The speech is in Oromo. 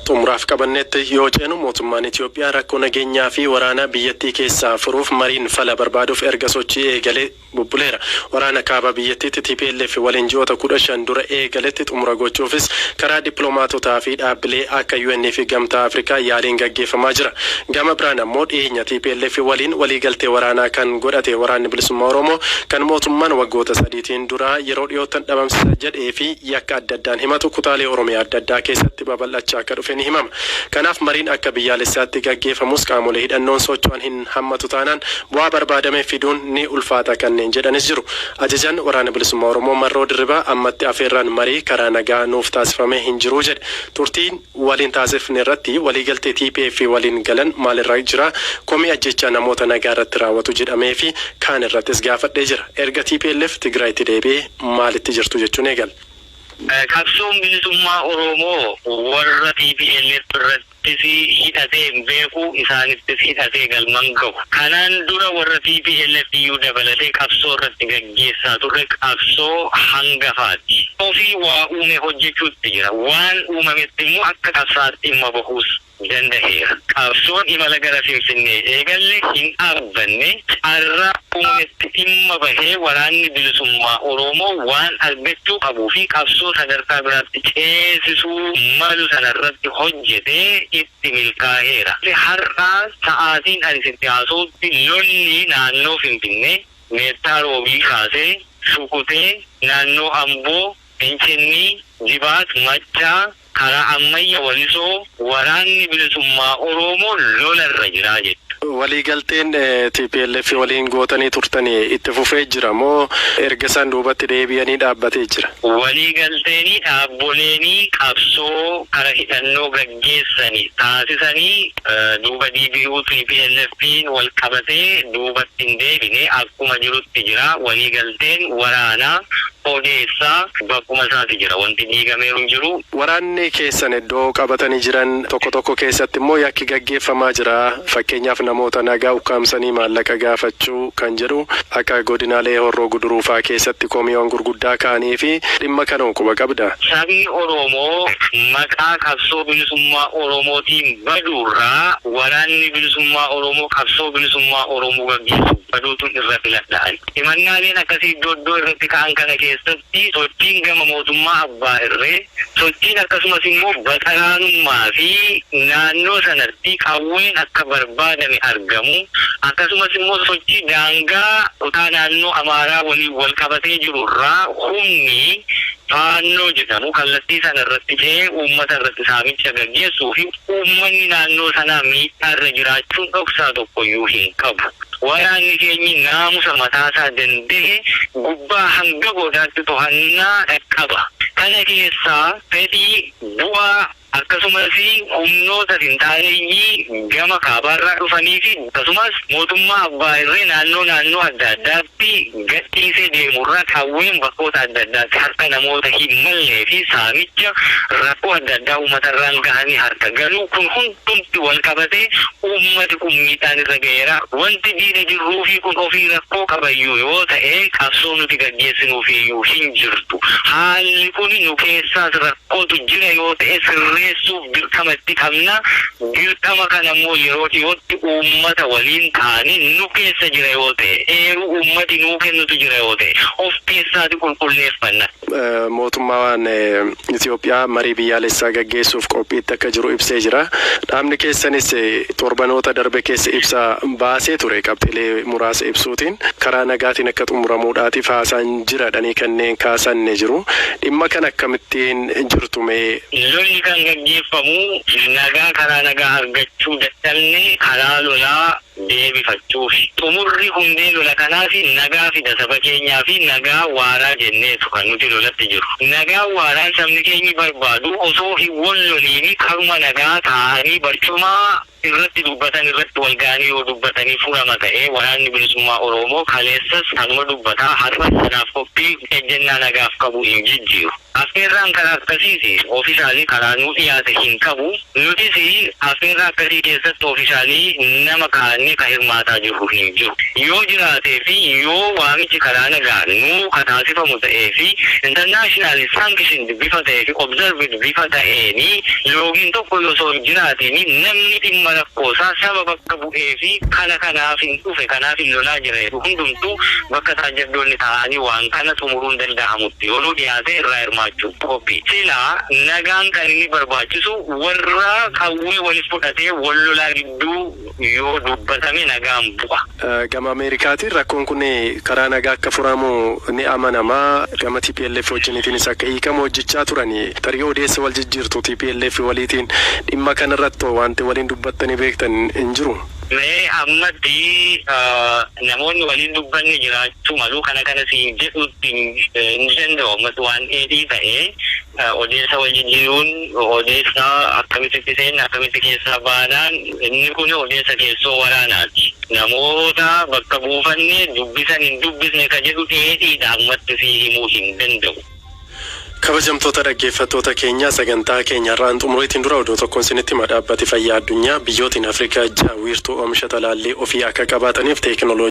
Xumuraaf qabannetti yoo ceenu, mootummaan Itoophiyaa rakkoo nageenyaa fi waraana biyyattii keessaa furuuf mariin fala barbaaduuf erga sochii eegalee bubbuleera. Waraana kaaba biyyattiitti TPLF waliin ji'oota 15 dura eegaletti xumura gochuufis karaa dippiloomaatotaa fi dhaabbilee akka UN fi Gamtaa Afrikaa yaaliin gaggeeffamaa jira. Gama biraan ammoo dhiyeenya TPLF waliin waliigaltee waraanaa kan godhate Waraanni Bilisummaa Oromoo, kan mootummaan waggoota 3tiin dura yeroo dhiyoottan dhabamsiisa jedhee fi yakka adda addaan himatu, kutaalee Oromiyaa adda addaa keessatti babal'achaa akka dhufe ni himama. Kanaaf mariin akka biyyaalessaatti gaggeeffamus qaamolee hidhannoon socho'an hin hammatu taanaan bu'aa barbaadame fiduun ni ulfaata kanneen jedhanis jiru. Ajajaan Waraana Bilisummaa Oromoo Marroo Dirribaa ammatti afeerraan marii karaa nagaa nuuf taasifame hin jiru jedhe. Turtii waliin taasifne irratti waliigaltee TPF waliin galan maalirra jira, komii ajjeechaa namoota nagaa irratti raawwatu jedhamee fi kaan irrattis gaafadhee jira. Erga tplf Tigraayitti deebi'ee maalitti jirtu jechuun eegala. Qabsoon bilisummaa Oromoo warra tplf irrattis hidhatee hin beeku, isaanittis hidhatee galma hin gahu. Kanaan dura warra tplf iyyuu dabalatee qabsoo irratti gaggeessaa turre qabsoo hangafaati. Ofii waa uume hojjechuutti jira. Waan uumametti immoo akka qabsaa'aatti dhimma bahuus dandaheera. Qabsoon imala gara Finfinnee eegalle hin dhaabbanne, carraa uumametti dhimma bahee Waraanni Bilisummaa Oroomoo waan argachuu qabuu fi qabsoo sadarkaa biraatti ceesisuu malu sanarratti hojjetee itti milkaaheera. Har'a sa'aatiin ani sitti haasa'utti lolli naannoo Finfinnee, Meettaa Roobii kaasee, Sukutee, naannoo Amboo, Incinnii, Jibaat, Maccaa, karaa Ammayya Walisoo Waraanni Bilisummaa Oroomoo lola irra jira jechuudha. Waliigalteen tplf waliin gootanii turtan itti fufee jira moo erga isaan duubatti deebi'anii dhaabbatee jira? Waliigalteenii dhaabboleenii qabsoo kara hidhannoo gaggeessani taasisanii duuba deebi'uu TPLFn wal qabatee duubatti hin deebine, akkuma jirutti jira. Waliigalteen waraanaa odeessaa bakkuma isaati jira. Wanti diigameeru hin jiru. Waraanni keessan iddoo qabatanii jiran tokko tokko keessatti immoo yakki gaggeeffamaa jira. Fakkeenyaaf namoota nagaa ukkaamsanii maallaqa gaafachuu kan jedhu akka godinaalee Horroo Guduruu fa'aa keessatti komiiwwan gurguddaa ka'anii fi dhimma kana hoo quba qabdaa? Sabni Oromoo maqaa qabsoo bilisummaa Oromootiin baduurraa Waraanni Bilisummaa Oromoo qabsoo bilisummaa Oromoo gaggeessu baduutun irra filadha ani. Himannaaleen akkasii iddoo iddoo irratti ka'an kana keessatti sochiin gama mootummaa abbaa irree, sochiin akkasumas immoo baxaraanummaa fi naannoo sanatti qawween akka barbaadame argamu, akkasumas immoo sochii daangaa kutaa naannoo Amaaraa waliin wal qabatee jiru irraa humni Faannoo jedhamu kallattii sana irratti ce'ee uummata irratti saamicha gaggeessuu fi uummanni naannoo sanaa miidhaa irra jiraachuun dhoksaa tokkoyyuu hin qabu. Waraanni keenyi naamusa mataasaa dandahe gubbaa hanga goodaatti tohannaa qaba. Kana keessaa fedhii bu'aa akkasumas humnoota finxaaleyyii gama kaabaarraa dhufaniifi akkasumas mootummaa abbaa irree naannoo naannoo adda addaatti gadhiisee deemurraa qawween bakkoota adda addaatti harka namoota hin mallee fi saamicha rakkoo adda addaa uummatarraan gahanii harka galuu kun hundumti wal qabatee uummati kun miidhaan irra gaheera. Wanti diina jirruufii kun ofii rakkoo qabayyuu yoo ta'e qabsoo nuti gaggeessinuufiiyyuu hin jirtu. Haalli kun nu keessaas rakkootu jira yoo ta'e sirreessuuf dirqama itti qabna. Dirqama kana immoo yeroo dhiyootti uummata waliin taanee nu keessa jira yoo ta'e, eeruu uummati nuu kennutu jira yoo ta'e of keessaati qulqulleeffanna. Mootummaan Itoophiyaa marii biyyaalessaa gaggeessuuf qophiitti akka jiru ibsee jira. Dhaabni keessanis torbanoota darbe keessa ibsa baasee ture qabxiilee muraasa ibsuutiin karaa nagaatiin akka xumuramuudhaatiif haasaan jira jedhanii kanneen kaasan ni jiru. Dhimma kana akkamittiin jirtu mee? Lolli kan gaggeeffamu nagaa karaa nagaa argachuu dadhabne karaa lolaa deebifachuufi. Xumurri hundee lola kanaas nagaa fida saba keenyaafi nagaa waaraa jenneetu kan nuti lolatti jirru. Nagaan waaraan sabni keenyi barbaadu osoo hin walloliini karuma nagaa taa'anii barcuma irratti dubbatan irratti walga'anii yoo dubbatanii furama ta'e Waraanni Bilisummaa Oroomoo kaleessas kanuma dubbataa har'as sanaaf qophii ejjennaa nagaaf qabu hin jijjiiru. Affeerraan karaa akkasiis ofishaalii karaa nuu dhiyaate hin qabu. Nutis affeerraa akkasii keessatti ofishaalii nama kaa'annee. jennee kan hirmaataa jirru hin jiru. Yoo jiraatee fi yoo waamichi karaa nagaa nuu ka taasifamu ta'ee fi international sanction bifa ta'ee fi observed bifa ta'eeni, loogiin tokko osoo hin jiraatiin, namni dhimma rakkoosaa saba bakka bu'ee fi kana kanaaf hin dhufe, kanaaf hin lolaa jira hundumtuu bakka taajjabdoonni taa'anii waan kana xumuruun danda'amutti yoo nu dhiyaate irraa hirmaachuu qophii. Silaa nagaan kan inni barbaachisu warra qawwee walis fudhatee wal lolaa gidduu yoo dubbatame nagaan bu'a. Gama Ameerikaatiin rakkoon kun karaa nagaa akka furamu ni amanamaa. Gama TPLF wajjiniitiinis akka hiikamu hojjechaa turani. Tarii odeessa wal jijjiirtu TPLF waliitiin dhimma kanarratti wanti waliin dubbattanii beektan hin jiru? Mee ammatti namoonni waliin dubbanni jiraachuu malu, kana kana siin jedhutti hin danda'u. Ammas waan dheedhii ta'ee odeessa wal jijjiiruun, odeessa akkamitti seenna, akkamitti keessaa baanaan, inni kun odeessa keessoo waraanaati. Namoota bakka buufanne dubbisan hin dubbisne ka jedhu dheedhiidha, ammatti si himuu hin danda'u. Kabajamtoota dhaggeeffattoota keenya, sagantaa keenya irraan xumuriitiin dura oduu tokkoon isinitti hima. Dhaabbati fayyaa addunyaa biyyootiin Afrikaa 6 wiirtuu oomisha talaallii ofii akka qabaataniif teekinooloojii